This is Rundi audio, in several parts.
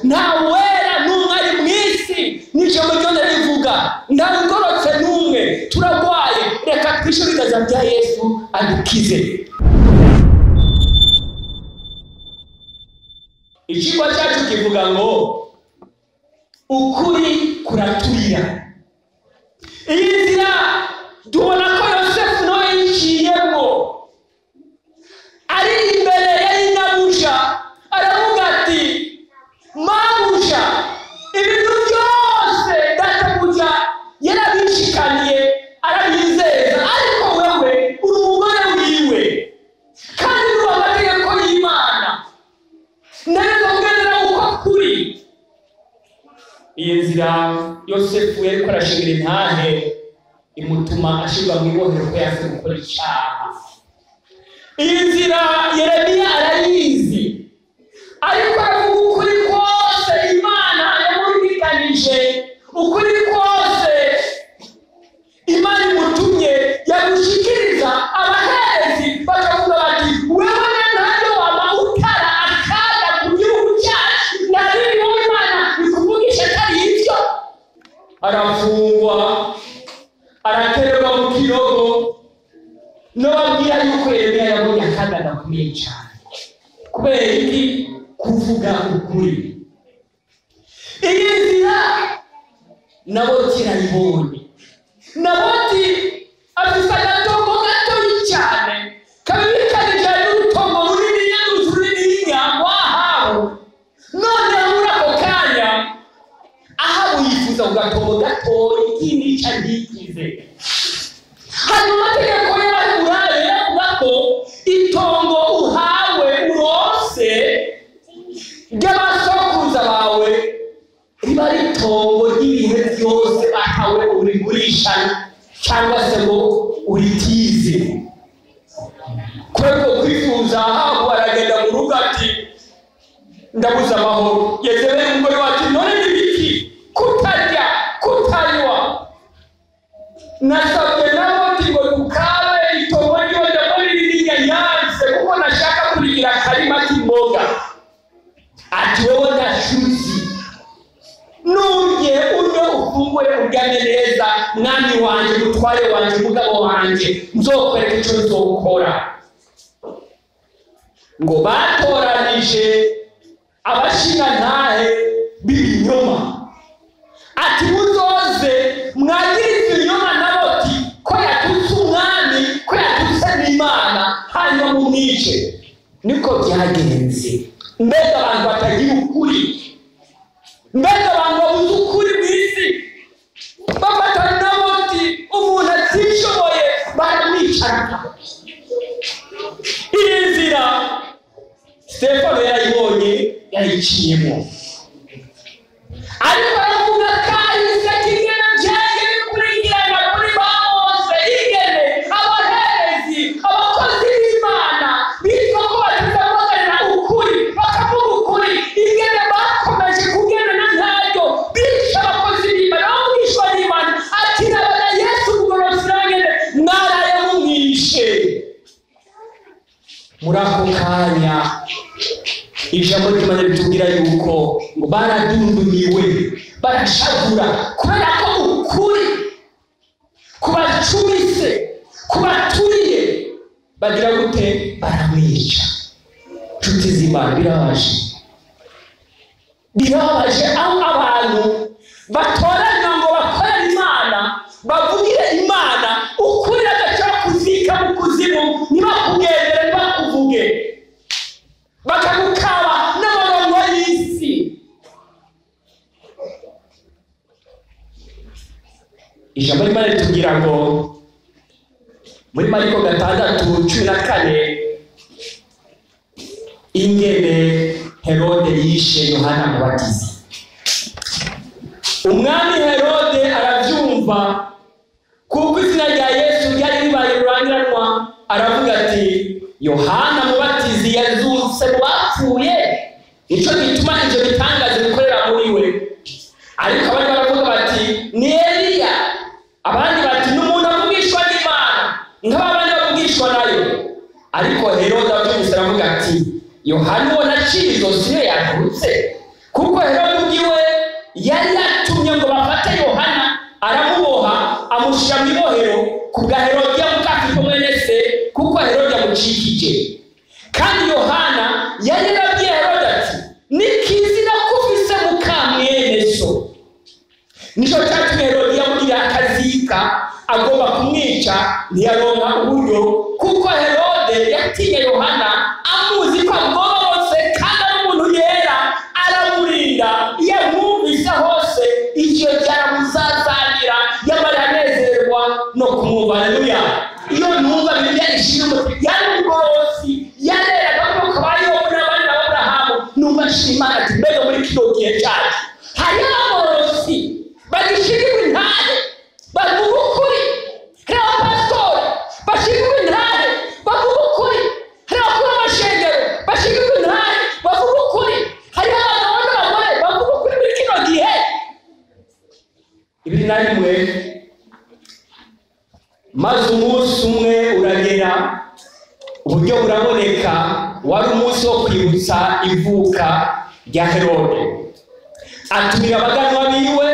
Nta wera n'umwe ari mu isi, n'ijambo ryose rivuga nta ugororotse n'umwe, turagwaye, reka twishe ibiganza bya Yesu adukize. Icigwa cyacu kivuga ngo ukuri kuraturira. Iyi nzira tubona ko Yosefu nawe yiciyemo, ari imbere ya nyinabuja, aravuga ati mabuja, ibintu byose databuja yarabishikaniye, arabizeza, ariko wewe uri umugore wiwe kandi nubaha amategeko y'Imana, ndareka kugendera uko kuri. Iyi nzira Yosefu yariko arashingira intahe imutuma ashirwa mu ibohero ko yanse gukora icaha. Iyi nzira Yeremiya arayizi, ariko aravuga ukuri kose Imana yamurikanije, ukuri kose Imana imutumye yagushikiriza abaherezi, bakavuga bati wewe ntabyo wama utara akaga ku gihugu cyacu, nari wowe Imana ikuvugisha atari ibyo. Arafungwa, araterwa mu kirogo, nababwira yuko Yeremiya yabonye akaga gakomeye cyane kubera iki? Kuvuga ukuri. Iyi nzira Naboti arayibonye. Naboti afise agatongo gatoyi cyane kabibikanije n'urutongo runini n'uruzu runini rwa Ahabu. None muri ako kanya Ahabu yifuza ku gatongo gatoyi k'intica ntikize. Hanyuma amategeko y'Abaheburayo yaravuga ko itongo uhawe uronse ry'abasokuruza bawe riba ari itongo ry'ibihe byose, atawe urigurisha cyangwa se ngo uritize. Kubera kwifuza Ahabu aragenda mu rugo ati ndabuze amahoro. Yezebeli umugore we ati none ni biki kutarya kutanywa? Nasabye Naboti ngo dukabe itongo ryiwe ndabona ririya yanse, kuko nashaka kurigira akarima k'imboga. Ati wowe ndashuzi, nurye unywe ufungure uryame neza, mwami wanje, mutware wanje, mugabo wanje, nzokwereka ico nzokora. Ngo batoranije abashingantahe b'ibinyoma, ati muzoze mwagirize ibinyoma Naboti ko yatutse umwami, ko yatutse n'Imana, hanyuma mumwice. Niko byagenze. Mbega abantu batagira ukuri, mbega abantu babuze ukuri mu isi, bafata Naboti umuntu atishoboye baramwicara. Iyi nzira Stefano yarayibonye, yayiciyemo, ariko aravuga kahise k'ingene byagiye bikurikirana kuri ba Mose, ingene abaherezi, abakozi b'Imana bitwa ko batiza guhagarara ukuri, bakavuga ukuri, ingene bakomeje kugendana ntaryo, bica abakozi b'Imana, bamwishwa n'Imana. Ati nabona Yesu umugororotsi nawe mwaraye mumwishe. Muri ako kanya ijambo ry'Imana ritubwira yuko ngo baradundumiwe, barashavura kubera ko ukuri kubacumise, kubaturiye, bagira gute? Baramwica. Nshuti z'Imana, birababaje, birababaje aho abantu batoranywa ngo bakorere Imana, bavugire Imana ukuri, bagashobora kuzika mu kuzimu, ntibakugendere, ntibakuvuge, bakagukaba n'amarongo y'isi. Ijambo ry'Imana ritubwira ngo muri Mariko 6:14 ingene Herode yishe Yohana Mubatizi. Umwami Herode aravyumva kuko izina rya Yesu ryari ribaye rurangiranwa, aravuga ati Yohana Mubatizi yazutse mu bapfuye, nico gituma ivyo bitangaza bikorera muri we. Ariko abandi baravuga bati ni Eliya, abandi bati ni umuntu avugishwa n'Imana nk'abandi bavugishwa nayo. Ariko Herode avyumvise aravuga ati Yohana uwo naciye izosi niyo yavutse, kuko Herode Nico cyatumye Herodi yamugira akazika agomba kumwica, ntiyaronka uburyo, kuko Herode yatinye Yohana amuzi ko agororotse kandi ari umuntu yera, aramurinda. Iyo amwumvise hose icyo cyaramuzazanira, yamara anezerwa no kumwumva. Haleluya! Iyo numva Bibiliya ishimwe, yari umugororotsi, yareraga nk'uko ba Yobu n'abandi na Aburahamu. Numva nshima Imana ati mbega muri kino gihe cyacu hari abagororotsi bagishingirwa intahe bavuga ukuri, hari abapasitori bashingirwa intahe bavuga ukuri, hari abakuru b'amashengero bashingirwa intahe bavuga ukuri, hari abagabo n'abagore bavuga ukuri muri kino gihe. 21. Maze umunsi umwe uragera, uburyo buraboneka. Wari umunsi wo kwibutsa ivuka rya Herode. Atumira abaganwa biwe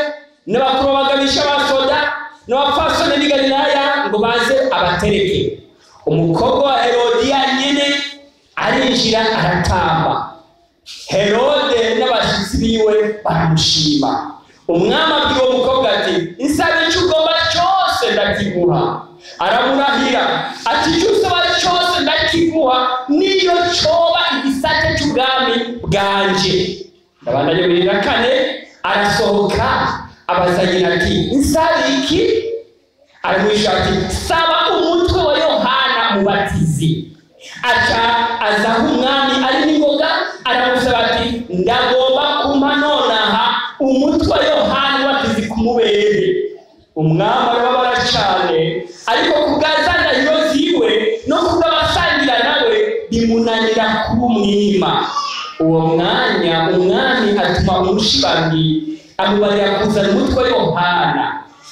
n'abakuru b'abagabisha ba soda n'abapfasoni b'i Galilaya ngo baze abatereke. Umukobwa wa Herodiya nyene arinjira aratamba. Herode n'abashitsi biwe baramushima. Umwami abwira uwo mukobwa ati nsaba icyo ugomba cyose ndakiguha. Aramurahira ati icyo usaba cyose ndakiguha, niyo coba igisate cy'ubwami bwanje. Ndabandanye 24. Arasohoka abaza nyina ati nsaba iki? Aramwishyura ati saba umutwe wa Yohana Mubatizi. Aca aza aho umwami ari n'ingoga, aramusaba ati ndagomba kumpa nonaha umutwe wa Yohana Mubatizi kumubere. Umwami arababara cyane, ariko kubwa za ndahiro ziwe no kubw'abasangira nawe bimunanira kubumwima. Uwo mwanya umwami atuma umushibanyi amubarira kuzana umutwe wa Yohana.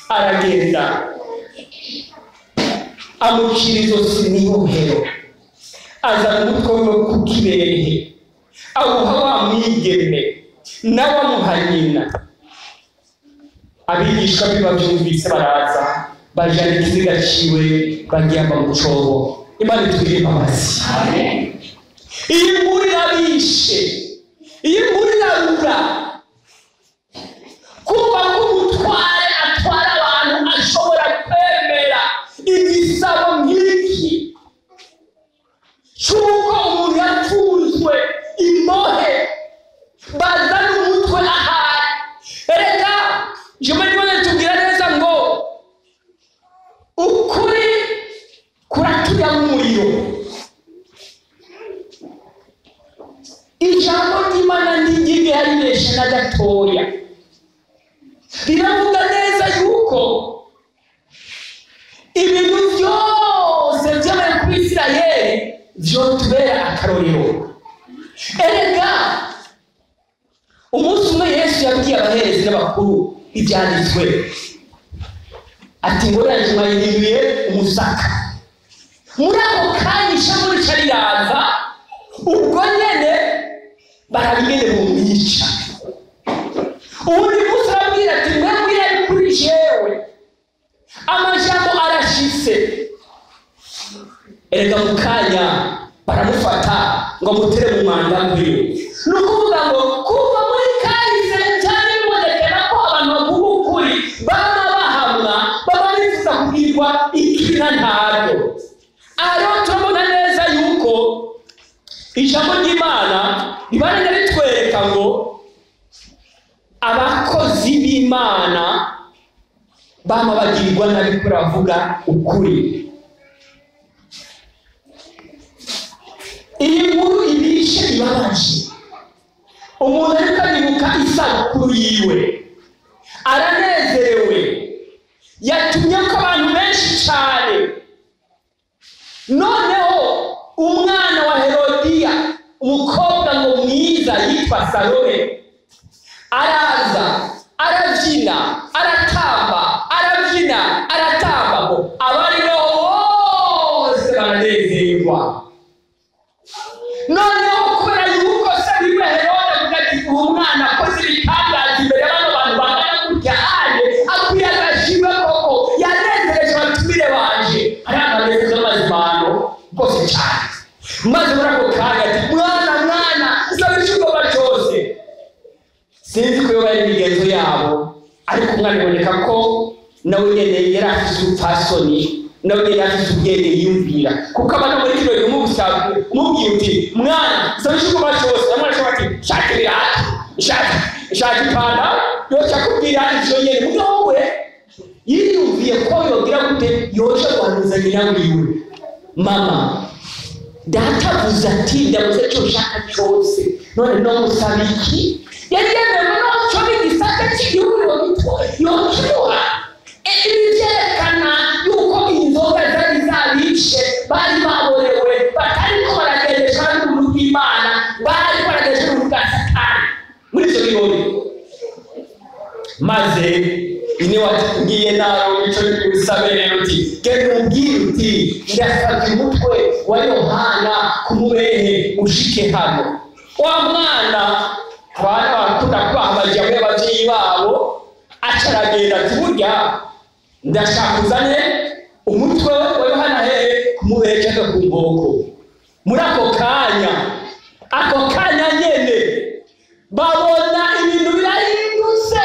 Aragenda amucira izosi n'ibohero, azana umutwe wiwe ku kibehe, awuha wa mwigeme, nawe amuha nyina. Abigishwa be babyumvise baraza bajana ikiziga ciwe bagihamba mu cobo. Imana itugirire imbabazi. Iyi nkuru irabishe, iyi nkuru irarura. Kumva ko umutware atwara abantu ashobora kwemera igisabo nk'iki cy'uko umuntu yapfunzwe imbohe bazana umutwe ahari. Erega ijambo ry'Imana ritubwira neza ngo ukuri kuraturya nk'umuriro. Ijambo ry'Imana ntiryigera ribesha na gatoya. Riravuga neza yuko ibintu byose byabaye kuri Isirayeli vyotubera akarorero. Erega umunsi umwe Yesu yabwiye abaherezi n'abakuru ibyanditswe ati ngo yanjye mwayihinduye umusaka. Muri ako kanya ishavu rica riraza, ubwo nyene barabigene bumwica. Uwundi munsi arabwira ati mwe mwirari kuri jewe, amajambo arashitse. Erega mu kanya baramufata ngo amutere mu mwanda wiwe. Ni ukuvuga ngo kuva muri kahise cyane bibonekana ko abantu bavuga ukuri baba bahamwa, baba bifuza kubwirwa ikibi na ntabyo. Aha rero turabona neza yuko ijambo ry'Imana ribandanya ritwereka ngo abakozi b'Imana bama bagirirwa nabi kubera bavuga ukuri. Iyi nkuru ibishe ibabaje. Umuntu ariko aribuka isabukuru yiwe, aranezerewe, yatumye ko abantu benshi cyane. Noneho umwana wa Herodiya, umukobwa ngo mwiza yitwa Salome, araza arabyina aratamba, arabyina aratamba, ngo abariho bose baranezerwa. Noneho kubera yuko se wiwe Herode avuga ati uwo mwana akoze ibitangaza imbere y'abano bantu bangana gutya, aje akwiye agashimwe koko, yanezereje abatumire banje. Hariya amanezero y'amazimano rwose cyane. Maze muri ako kanya ati mwana mwana usaba icyo ugomba cyose. Sinzi ko yoba ari imigenzo yabo, Ariko umwana biboneka ko nawe nyene yari afise ubupfasoni, nawe nyene yari afise ubwenge yiyumvira, kuko abana muri kino gihe umubwiye uti mwana saba icyo ugomba cyose, namwana ashobora ati shaka ibirato, shaka ipantaro, yoca akubwira ivyo nyene. Mugabo we yiyumviye ko yogira gute, yoja guhanuza nyina wiwe, mama data avuze ati ndabuze icyo nshaka cyose, none no musaba iki? Yari yemewe no cyo igisate cy'igihugu yokimuha. Ibi byerekana yuko inzoga zari zabishe, bari baborewe, batariko baragendeshwa n'ubuntu bw'Imana, bari baragendeshwa n'ubuntu bwa Satani muri ivyo birori. Maze ine ngiye nawe ico usabe rero uti genda umubwire uti ndasabye umutwe wa Yohana kumubehe ushike hano. Wa mwana abana bakunda kubaha amajambo y'abavyeyi babo, aca aragenda ati burya ndashaka uzane umutwe wa Yohana hehe kumubehe canke ku nkoko. Muri ako kanya nyene babona ibintu birahindutse.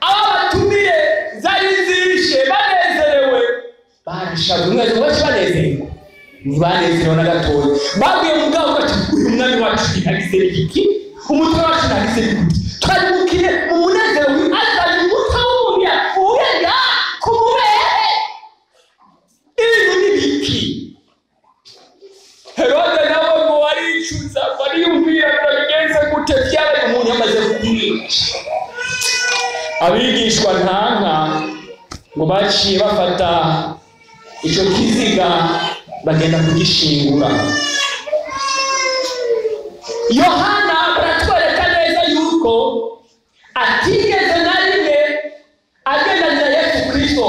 Aba batumire zari zishe banezerewe, barashaje umwezi wacu banezerewe, ntibanezerewe na gatoya. Babwiye mugabo bati uyu mwami wacu ntagize iki, umutwe wacu ntagize iki, twarimukiye mu munezero azanye umutwe w'umuntu yapfuye ya kumubehe. Ibintu ni biki? Herode nawe ngo waricuza, wariyumvira ngo bigenze gute, byabaye umuntu yamaze kumwica. Abigishwa ntanka ngo baciye bafata ico kiziga bagenda kugishingura. Yohana baratwereka neza yuko atigeze na rimwe agendana na Yesu Kristo,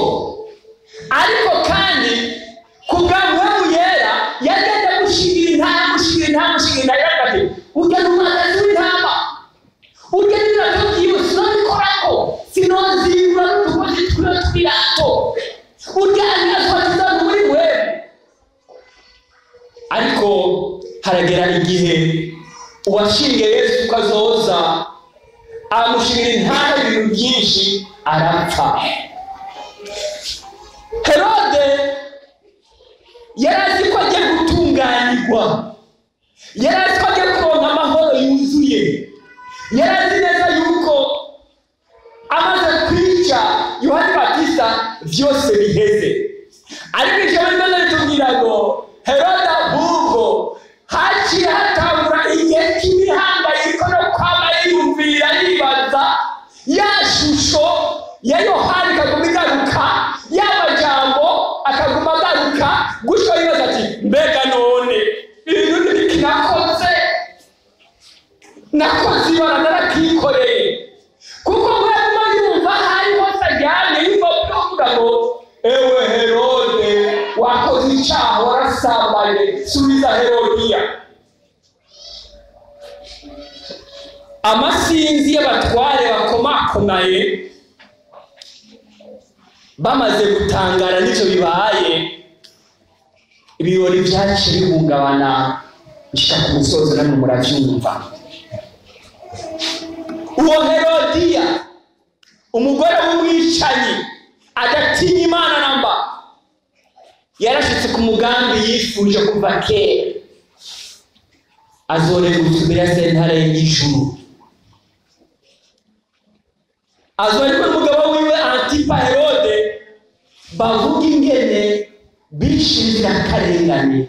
ariko kandi kubwa Mpwemu Yera yagenda gushingira intama, gushingira intama, ati urya ni umwagazi w'intama, urya ni ibirato vyiwe sinobikorako, sinozibura n'utugozi twiwe tw'ibirato, urya azobatiza muri Mpwemu. Ariko haragera igihe uwashingiye Yesu ko azoza amushingira intama ibintu byinshi, arapfa. Herode yari azi ko agiye gutunganirwa, yari azi ko agiye kuronka amahoro yuzuye, yari azi neza yuko amaze kwica Yohana Batista vyose biheze. Ariko ijambo ry'Imana ritubwira ngo Herode ahubwo haciye hatangura igihe cy'imihangayiko no kwama yiyumvira yibaza ya shusho ya Yohana ikaguma igaruka, ya majambo akaguma agaruka, gutyo yibaza ati mbega none ibintu n'ibiki nakoze, nakoze ibara narakikoreye. Kuko mwaguma yumva hari hose aryamye yumva kuvuga ngo ewe Herode wakoze icyaha, warasambaye, subiza Herodiya. Amasinzi y'abatware bakomakomaye bamaze gutangara n'ivyo bibaye, ibirori vyaciye bihungabana bishika ku musozo, namwe muravyumva. Uwo Herodiya umugore w'umwicanyi adatinya Imana namba, yarashitse ku mugambi yifuje kuva kera, azorengutsa imbere ya sentare y'ijuru. Azorengutsa umugabo wiwe Antipa Herode, bavuga ingene bishe inzirakarengane,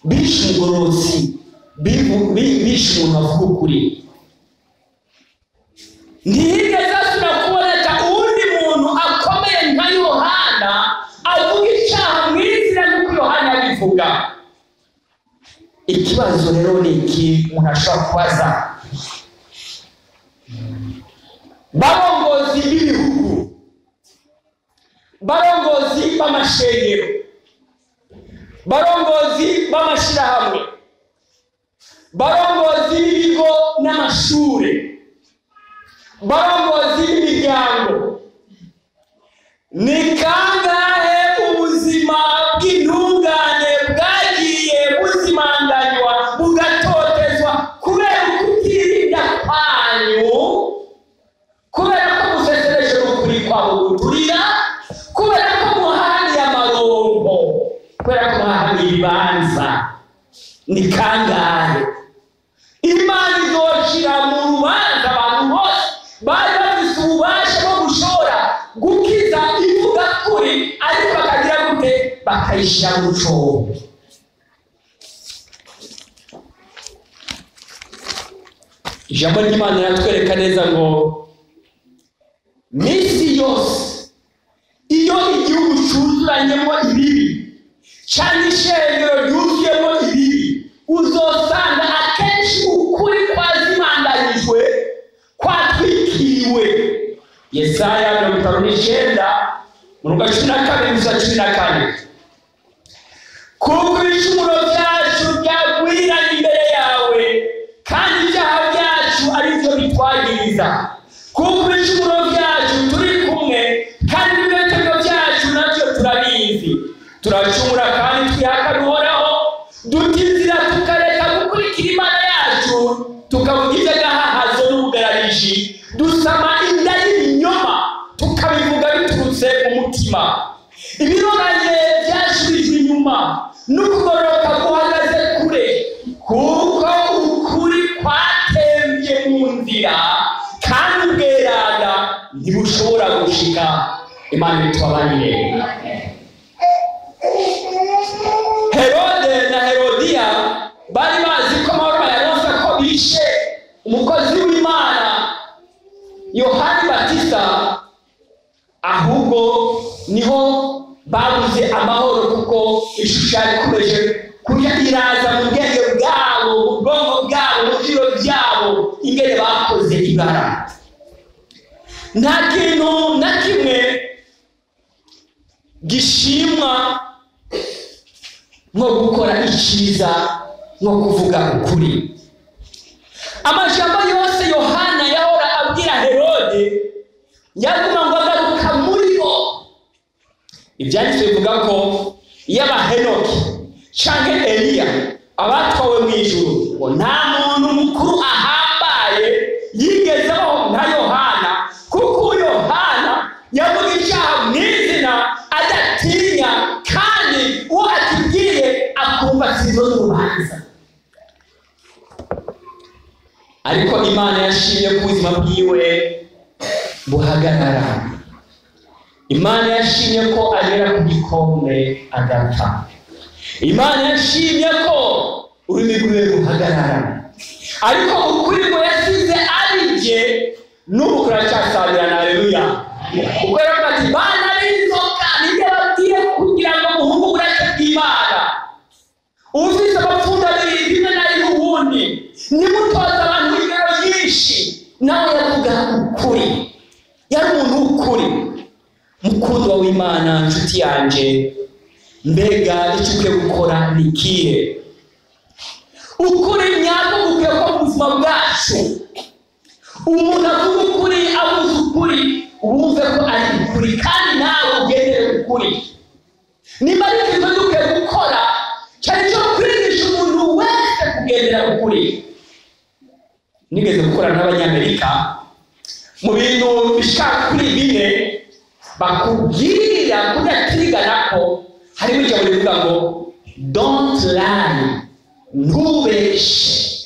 bishe umugororotsi, bishe umuntu avuga ukuri. Ntiyigeze asubira kuboneka uwundi muntu akomeye nka Yohana avuga icyaha mu izina nk'uko Yohana abivuga. Ikibazo rero ni iki umuntu ashobora kubaza? Barongozi b'ibihugu, barongozi b'amashengero, barongozi b'amashirahamwe, barongozi b'ibigo n'amashure, barongozi b'imiryango, ni kangahe ubuzima bw'intungane bwagiye buzimanganywa bugatotezwa kubera ukutirinda kwanyu, kubera ko ariko bakagira gute? Bakayishyira mu cobo. Ijambo ry'Imana riratwereka neza ngo minsi yose iyo igihugu cyuzuranyemo ibibi cyangwa ishengero ryuzuyemo ibibi, uzosanga akenshi ukuri kwazimanganyijwe, kwatwikiriwe. Yesaya 59 umurongo wa 12 gusa 14. Kuko ibicumuro byacu byagwiranye imbere yawe, kandi ibyaha byacu ari byo bitwagiriza. Kuko ibicumuro byacu turi kumwe, kandi n'ibitego byacu nabyo turabizi. Turacumura kandi twihakana Uhoraho, duta inzira tukareka gukurikira Imana yacu, tukavuga iby'agahahazo n'ubugarariji, dusama inda y'ibinyoma, tukabivuga biturutse mu mutima. Ibiroranye byasubijwe inyuma, n'ukugororoka guhagaze kure, kuko ukuri kwatembye mu nzira, kandi ubweranda ntibushobora gushika. Imana itubabarire. Herode na Herodiya bari bazi ko amahoro bayaronse ko bishe umukozi w'Imana Yohani Batista, ahubwo niho babuze amahoro, kuko ishusho yari ikomeje kurya iraza mu bwenge bwabo, mu bwonko bwabo, mu biro byabo, ingene bakoze ibara. Nta kintu na kimwe gishimwa nko gukora icyiza, nko kuvuga ukuri. Amajambo yose Yohana yahora abwira Herode yaguma ngo agaruka muri bo. Ibyanditswe bivuga ko yaba Henoki canke Eliya abatwawe mu ijuru, ngo nta muntu mukuru ahambaye yigeze abaho nka Yohana, kuko Yohana yavuga icyaha mu izina adatinya, kandi uwo atubwiye akumva atsinzwe n'urubanza. Ariko Imana yashimye ko ubuzima bwiwe buhagarara. Imana yashimye ko agera ku gikombe agapfa. Imana yashimye ko ururimi rwiwe ruhagarara. Ariko ukuri ngo yasize aribye, n'ubu kuracyasabirana. Haleluya. Kuko yaravuga ati bana b'inzoka, nibyo babwiye kugira ngo muhunge uburake bw'Imana. Ufite amapfundo abiri, rimwe na rimwe ubundi, nimutoza abantu ingero nyinshi. Nawe yavuga ukuri, yari umuntu w'ukuri. Mukundwa w'Imana, nshuti yanje, mbega icyo ukwiye gukora ni ikihe? Ukuri nyako gukwiye kuba mu buzima bwacu. Umuntu avuga ukuri, avuze ukuri, wumve ko ari ukuri, kandi nawe ugendere ukuri. Niba ari ikintu dukwiye gukora, cyari cyo kwigisha umuntu wese kugendera ukuri. Nigeze gukorana n'Abanyamerika mu bintu bishika kuri bine bakubwira kudatigana ko harimo ijambo rivuga ngo don't lie, ntubeshe,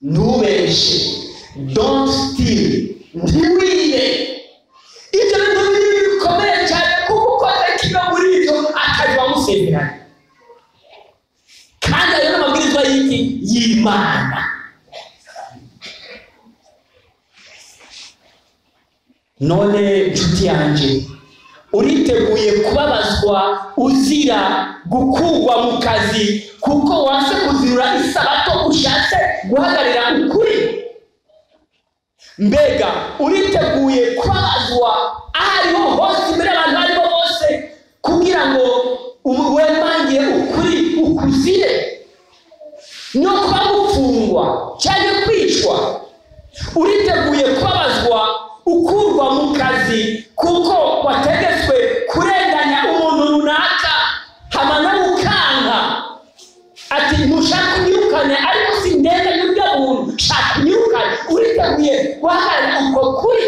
ntubeshe, don't steal, ntiwibe. Ibyo bintu bibiri bikomeye cyane, kuko ukoze kimwe muri ibyo akazi bamusezeranye. Kandi ayo ni amabwirizwa y'iki? Y'Imana. None nshuti yanje, uriteguye kubabazwa uzira gukurwa mu kazi kuko wanse kuzirura isabato, ushatse guhagarira ukuri? Mbega uriteguye kubabazwa aho ariho hose, imbere y'abantu aribo bose, kugira ngo wemange ukuri ukuzire, no kuba gufungwa cyangwa kwicwa? Uriteguye kubabazwa ukurwa mu kazi kuko wategetswe kurenganya umuntu runaka, hama ukanka ati ntushaka unyirukane, ariko sindenganya urya muntu, shaka unyirukane? Uriteguye guhagarara uko kuri?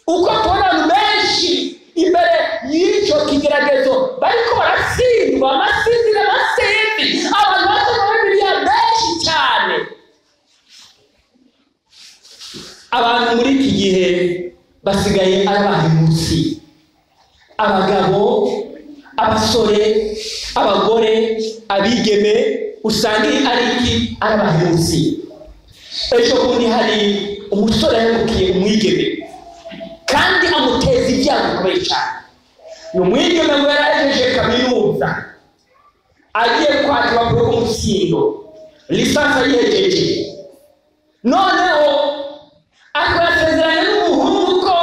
Uko tubona abantu benshi imbere y'icyo kigeragezo bariko baratsindwa amasinzi n'amasimbi, abantu basoma Bibiliya benshi cyane. Abantu muri iki gihe basigaye ari abahemutsi, abagabo Abasore, abagore, abigeme usanga ari iki? Ari abahemuzi. Ejo bundi hari umusore yahemukiye umwigeme kandi amuteza ibyago bikomeye cyane. Uyu mwigeme ngo yarahejeje kaminuza, agiye kwaka impapuro rw'umutsindo, lisansi ayihejeje, noneho akabasezeranya n'umuhungu ko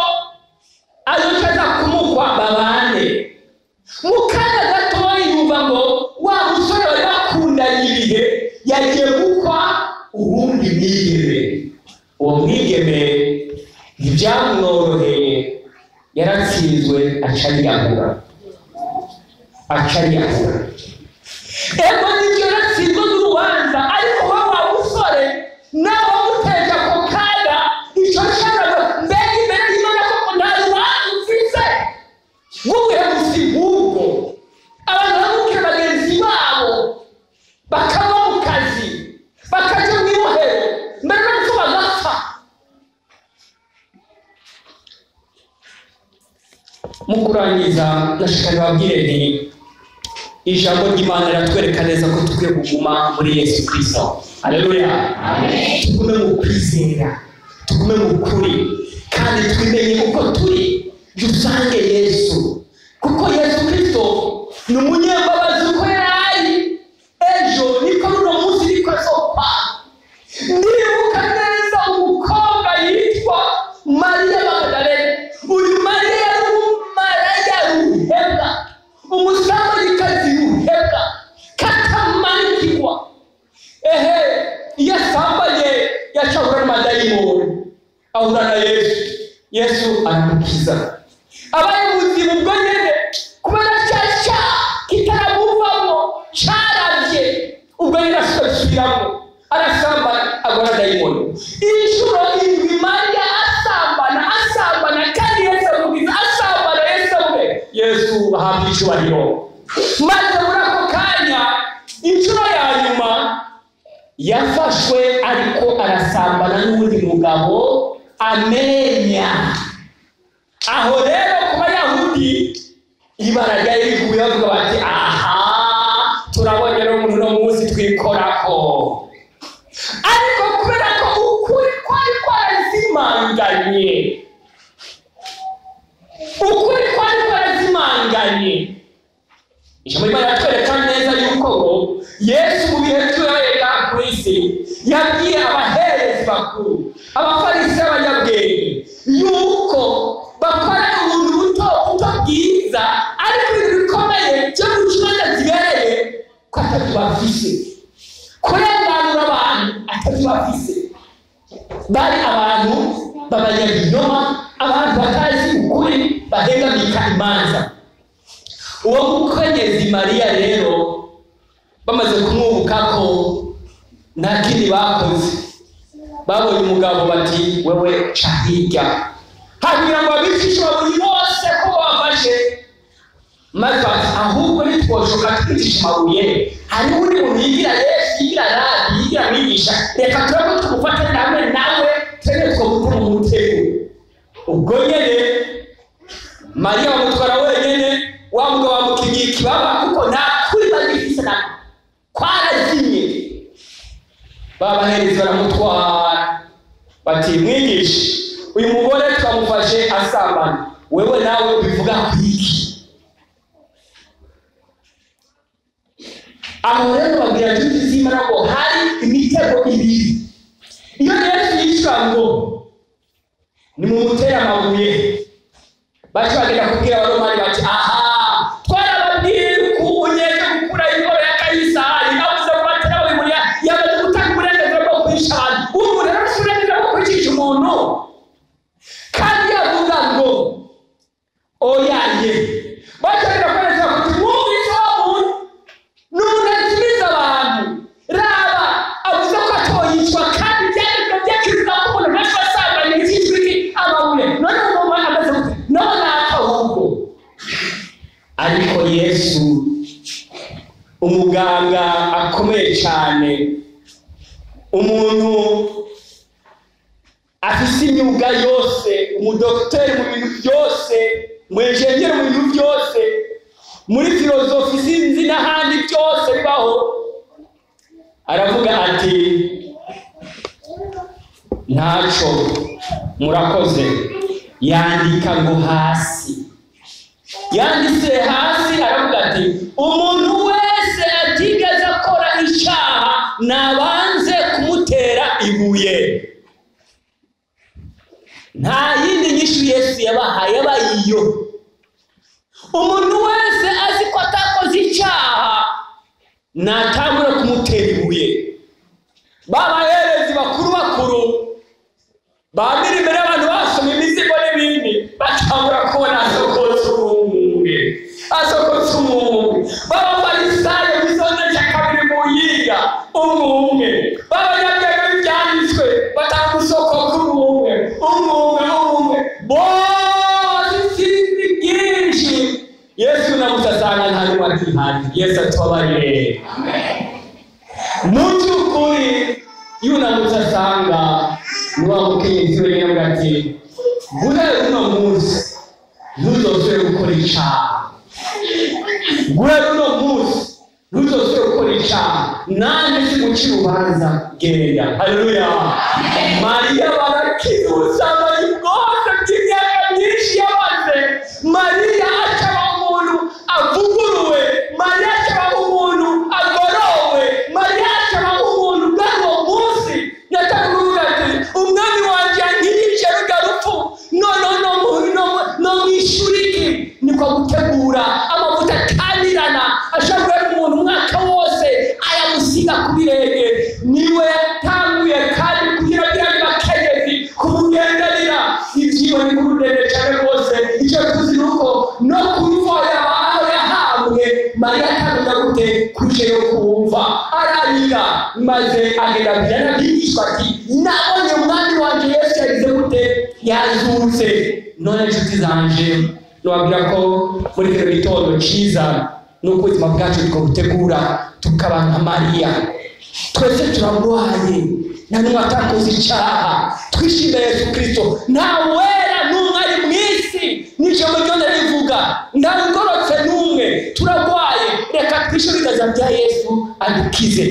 azoca aza kumukwa babane. Mu kanya gatoya yumva ngo wa musore bari bakundanye ibihe yagiye gukwa uwundi mwigeme. Uwo mwigeme ntibyamworoheye, yaratsinzwe aca ariyahura, aca ariyahura. Ego nibyo yaratsinzwe n'urubanza, ariko wa musore nawe wamuteje ako kaga, icyo cyaraga mbega imbere y'Imana koko nta rubanza ufise rw'ubuhemuzi nk'ubwo. Abantu bahemukira bagenzi babo bakava mu kazi bakaja mu ibohero mbere no gupfa bagapfa. Mu kurangiza ndashaka babwire nti ijambo ry'Imana riratwereka neza ko dukwiye kuguma muri Yesu Kristo. Haleluya. Tugume mu kwizera, tugume mu kuri, kandi twimenye uko turi, dusange Yesu, kuko Yesu Kristo ni umunyembabazi. Uko yari ari ejo niko n'uno munsi niko azopfa. Ndibuka neza umukobwa yitwa Mariya Magdalene. Uyu Mariya yari umumaraya ruhebwa, umusambarikazi ruhebwa, katamanikirwa. Ehe, iyo asambanye yacahura n'amadayimoni, ahura na Yesu, Yesu aramukiza. Abaye muzima ubwo nyene, kubera cya cyaha kitaramuvamo caravye, ubwo nyene asubiramo arasambana, agora dayimoni. Inshuro indwi Mariya asambana, asambana, kandi Yesu amukiza, asambana, Yesu amukiza. Yesu ahabwa icyubahiro. Maze muri ako kanya inshuro ya nyuma yafashwe ariko arasambana n'uwundi mugabo amenya. Aho rero ku Bayahudi ibara ryari riguye, bavuga bati aha turabonye rero umuntu uno munsi twikorako. Ariko kubera ko ukuri kwari kwarazimanganye, ukuri kwari kwarazimanganye, ijambo ry'Imana riratwereka neza yuko ngo Yesu mu bihe by'uyaga ku isi yabwiye abaherezi bakuru, abafarisi, abanyabwenge yuko bakora ubuntu buto buto bwiza, ariko ibintu bikomeye byo guca imanza zibereye ko atatu bafise, kurenganura abantu atatu bafise. Bari abantu b'abanyabinyoma, abantu batazi ukuri, bahengamika imanza. Uwo mukenyezi Mariya rero bamaze kumwubuka ko nta kindi bakoze, babonye umugabo bati wewe ca hirya, hagira ngo abicishe baburi bose ko babafashe, maze bati ahubwo ntitwoshoka twicisha amabuye, hariho undi muntu yigira Yesu, yigira rabi, yigira mwigisha, reka turabe ko tumufatanya hamwe nawe twebwe twomutema mu mutego. Ubwo nyene Mariya bamutwara wenyene, wa mugabo bamukingiye ikibaba kuko nta kuri bagifise nako, kwarazimye. Babaherezi baramutwara bati mwigisha, uyu mugore twamufashe asambana, wewe nawe ubivuga kwiki? Aho rero babwira inshuti z'Imana ngo hari imitego ibiri. Iyo Yesu yishura ngo nimumutere amabuye, baca bagenda kubwira abaromani bati aha twarababwiye yuko unyeze gukura ingoro ya Kayisari, abuze kubatera amabuye, yamaze gutanga uburenganzira bwo kwica abantu. Ubu rero si uburenganzira bwo kwicisha umuntu. Kandi yavuga ngo oyaye, baca bagenda kwereka kuti mwumvise wa muntu n'umuntu azimiza abantu, raba avuze ko atoyicwa, kandi ibyanditswe byakizwa ko umuntu ntashobora asambanya ikicwa iki amabuye, none umuntu amaze gute? None apfa ahubwo. Ariko Yesu umuganga akomeye cyane, umuntu afise imyuga yose, umudokiteri mu bintu byose, umwenjeniyeri mu bintu byose, Muri filozofi sinzi n'ahandi byose bibaho. Aravuga ati ntaco murakoze. Yandika ngo hasi, yanditse hasi aravuga ati umuntu wese atigeze akora icyaha nabanze kumutera ibuye. Nta yindi nyishu Yesu yabahaye, yabaye iyo. Umuntu wese azi ko atakoze icyaha natangura kumutera ibuye. Babaherezi bakuru bakuru bamira imbere y'abantu basoma imizigo n'ibindi, batangura kubona asokotse umwe, asokotse umwe. B'abafarisayo b'isonga cya kabiri mu yiga umwe, b'abanyabwenge b'ibyanditswe batanga usokoka umwe, umwe, umwe. Bose sinzi byinshi. Yesu namusasanga nta n'umwe akihari. Yesu atubabarire. Mu by'ukuri yunamutse asanga ni wa mukenyezi wenyine avuga ati guhera uno munsi ntuzosubire gukora icyaha, guhera uno munsi ntuzosubire gukora icyaha, nanjye siguca urubanza, genda. Haleluya. Mariya barakiza ubusambanyi bwose bw'imyaka myinshi yamaze. Mariya akaba umuntu avuguruwe, Mariya akaba umuntu agorowe, Mariya akaba umuntu bw'uwo munsi yatavuga ati umwami wanjye yankirije ruga rupfu, none no mwishuriki. Niko gutegura amavuta atanirana ashobora umuntu umwaka wose ayamusiga ku birenge. Niwe yatanguye kandi kugira bakenyezi kumugendanira. Ibyiwe ni inkuru ndende cyane rwose. Icyo tuzi ni uko no kumva aho yahabwe Mariya atamenya gute kuje yo kumva, ararira maze agenda abwira n'abigishwa ati nabonye umwami wanjye Yesu yagize gute, yazutse. None inshuti zanje, nababwira ko muri kino gitondo cyiza nuko ubuzima bwacu twabutegura tukaba nka Mariya. Twese turarwaye, nta n'umwe atakoze icyaha. Twishimire Yesu Kristo. Nta wera n'umwe ari mu isi, n'ijambo ryose rivuga nta ugororotse n'umwe. Turarwaye, reka twishyure ibiganza bya Yesu adukize.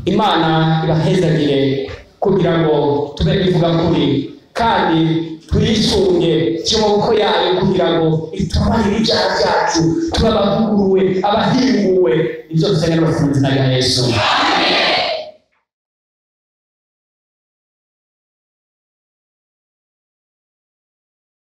Imana ibahezagire kugira ngo tube ivuga kuri kandi twisunge amaboko yayo kugira ngo itubabarire ibyaha byacu, tube abavuguruwe, abahinguwe. Ibyo dusenga n'abafite mu izina rya Yesu.